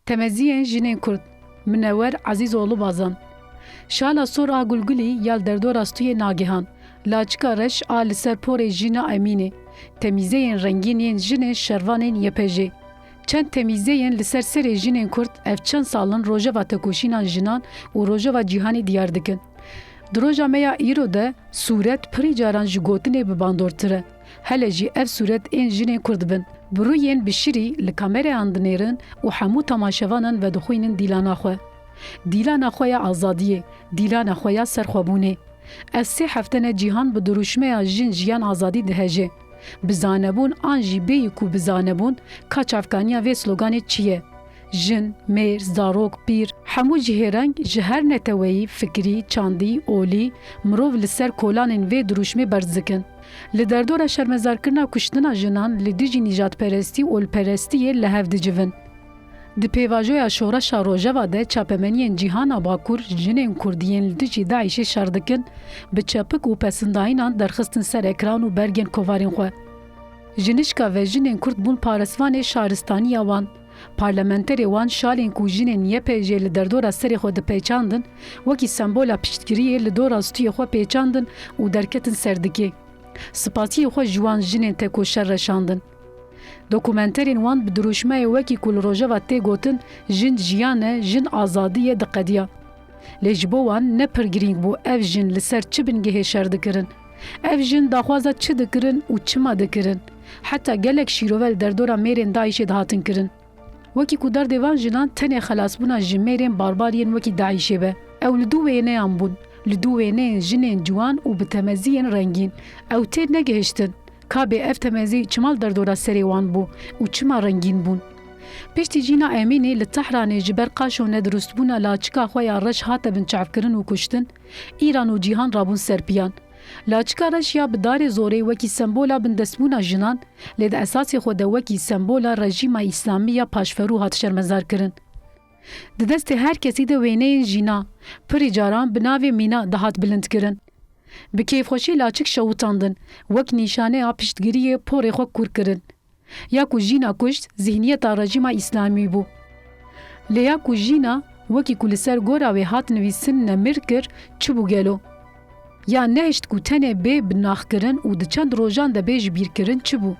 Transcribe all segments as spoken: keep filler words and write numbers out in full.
Temeziyên jinên Kurd. Minewer Ezîzoğlu Bazan. Şala sor a Gulgulî ya li derdora stûyê Nagihan. Laçika reş a li ser porê Jîna Emînê. Temîzeyên rengîn yên jinên şervanên Y P J. Çend temîzeyên li ser serê jinên Kurd ev çend sal in rojeva tekoşîna jinan û rojeva cîhanê diyar dikin. Di roja me ya îro de sûret pirî caran ji gotinê bi bandortir e. Hele jî ev sûret ên jinên Kurd bin. Bi rûyên bişirî li kamereyan dinêrin û hemû temaşevanan vedixwînin dîlana xwe. Dîlana xwe ya azadiyê, dîlana xwe ya serxwebûnê. Ev sê hefte ne cîhan bi dirûşmeya Jin, Jiyan, Azadî dihejê. Bi zanebûn an jî bêyî ku bi zanebûn ka çavkaniya vê sloganê çi ye? Jin, mêr, zarok, pîr, hemû cihê reng ji her neteweyî, fikirî, çandî, olî, mirov li ser kolanên vê dirûşmê berz dikin. Li derdora şermezarkirina kuştina jinan li dijî nîjadperestî û olperestiyê li hev dicivin. Di pêvajoya şoreşa Rojava de çapemeniyên cîhana Bakur jinên Kurd yên li dijî DAIŞê şer dikin, bi çepik û pesindayînan derxistin ser ekran û bergên kovarên xwe. Ji nişka ve jinên Kurd bûn parestvanê şaristaniya wan. Parlamenterê wan şalên ku jinên Y P J li derdora serê xwe dipêçandin, wekî sembola piştgiriyê li dora stûyê xwe pêçandin û derketin serdikê. Spasiyê xwe ji wan jinên tekoşer reşandin. Dokumenterên wan bi dirûşmeyê wekî ku li Rojava tê gotin, jin jiyan e, jin azadî ye, diqediya. Lê ji bo wan ne pir girîng bû ev jin li ser çi bingehê şer dikirin. Ev jin daxwaza çi dikirin û çima dikirin? Heta gelek şîrove li derdora mêrên DAIŞê dihatin kirin. Wekî ku derdê van jinan tenê xelasbûna ji mêrên barbar yên wekî DAIŞê be. Ew li dû wêneyan bûn. Li dû wêneyên jinên ciwan û bi temeziyên rengîn. Ew tê negihiştin. Ka bê ev temezî çima li derdora serê wan bû û çima rengîn bûn? Piştî Jîna Emînî li Tehranê ji ber qaşo nedurustbûna laçika xwe ya reş hate binçavkirin û kuştin, Îran û cîhan rabûn ser piyan. Laçika reş ya bi darê zorê wekî sembola bindestbûna jinan, lê di esasê xwe de wekî sembola rejîma îslamî ya paşverû hat şermezarkirin. Di destê her kesî de wêneyên jîna, pirî caran bi navê Mîna dihat bilindkirin. Bi kêfxweşî laçik şewitandin, wek nîşaneya piştgiriyê porê xwe kûr kirin. Ya ku jîna kuşt, zihniyeta rejîma îslamî bû. Lê ya ku jîna, wekî ku li ser gora wê hat nivîsin, nemir kir, çi bû gelo? Ya nehişt ku tenê bê binaxkirin û di çend rojan de bê jibîrkirin çi bû?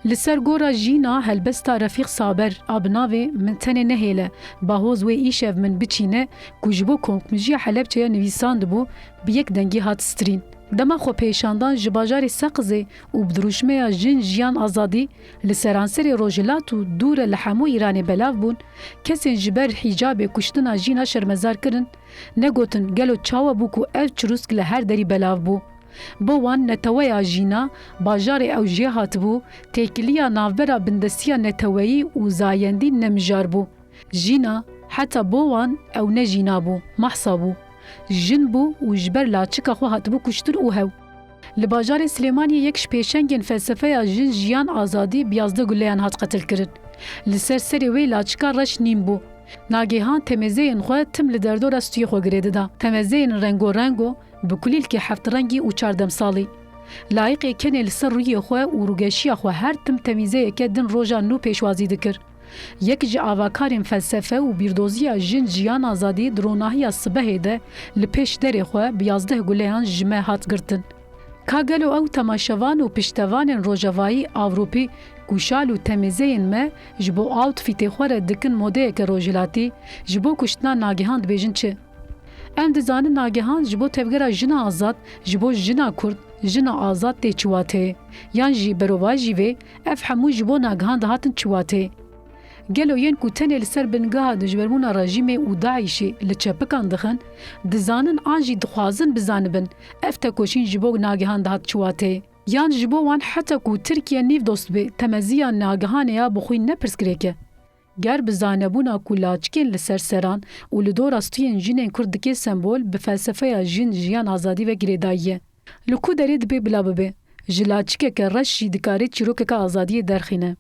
Li ser gora jîna helbesta Refîq Saber a bi navê Min tenê nehêle, bahoz wê îşev min biçîne, ku ji bo Komkujiya Helebçeya nivîsandibû, bi yek dengî hat stirîn. Dema xwepêşandan ji bajarê Seqizê û bi dirûşmeya Jin, Jiyan, Azadî li seranserê Rojhilat û dûre li hemû Îranê belav bûn, kesên ji ber hîcabê kuştina Jîna şermezar kirin, negotin gelo çawa bû ku ev çirûsk li her derî belav bû. Bo wan neteweya Jîna, bajarê ew jê hatibû, têkiliya navbera bindestiya neteweyî û zayendî nemijar bû. Jîna, heta bo wan ew ne jîna bû, mahsa bû. Jin bû û ji ber laçika xwe hatibû kuştin û hew. Li bajarê Silêmaniyê yek ji pêşengên felsefeya Jin, Jiyan, Azadî bi yazdeh guleyan hat qetilkirin. Li ser serê wê laçika reş nîn bû. Nagêhan temezeyên xwe tim li derdora stûyê xwe girê dida. Temezeyên rengorengo, bi kulîlkê heft rengî û çar demsalî. Layiqê kenê li ser rûyê xwe û rûgeşiya xwe her tim temîzeyeke din roja nû pêşwazî dikir. Yek ji avakarên felsefe û bîrdoziya Jin, Jiyan, Azadî di ronahiya sibehê de li pêş derê xwe bi yazdeh guleyan ji me hat girtin. Ka gelo ew temaşevan û piştevanên rojavayî Ewropî ku şal û temêzeyên me ji bo outfitê xwe re dikin modeyeke rojhilatî, ji bo kuştina Nagihan dibêjin çi? Em dizanin Nagihan ji bo tevgera jina azad, ji bo jina Kurd, jina azad tê çi wateyê? Yan jî berovajî vê, ev hemû ji bo Nagihan dihatin çi wateyê? Gelo yên ku tenê li ser bingeha dijberbûna rejîmê û DAIŞê li çepikan dixin, dizanin an jî dixwazin bizanibin ev tekoşîn ji bo Nagihan dihat çi wateyê? Yan ji bo wan heta ku Tirkiye nîv dost bê, temeziya Nagihanê ya bi xwîn ne pirsgirêk e. Ger bi zanebûna ku laçikên li ser seran û li dora stûyên jinên Kurd dike sembol, bi felsefeya jin, jiyan, azadî ve girêdayî ye. Li ku derê dibê bila bibe? Ji laçikeke reş jî dikare çîrokeke azadiyê derxîne.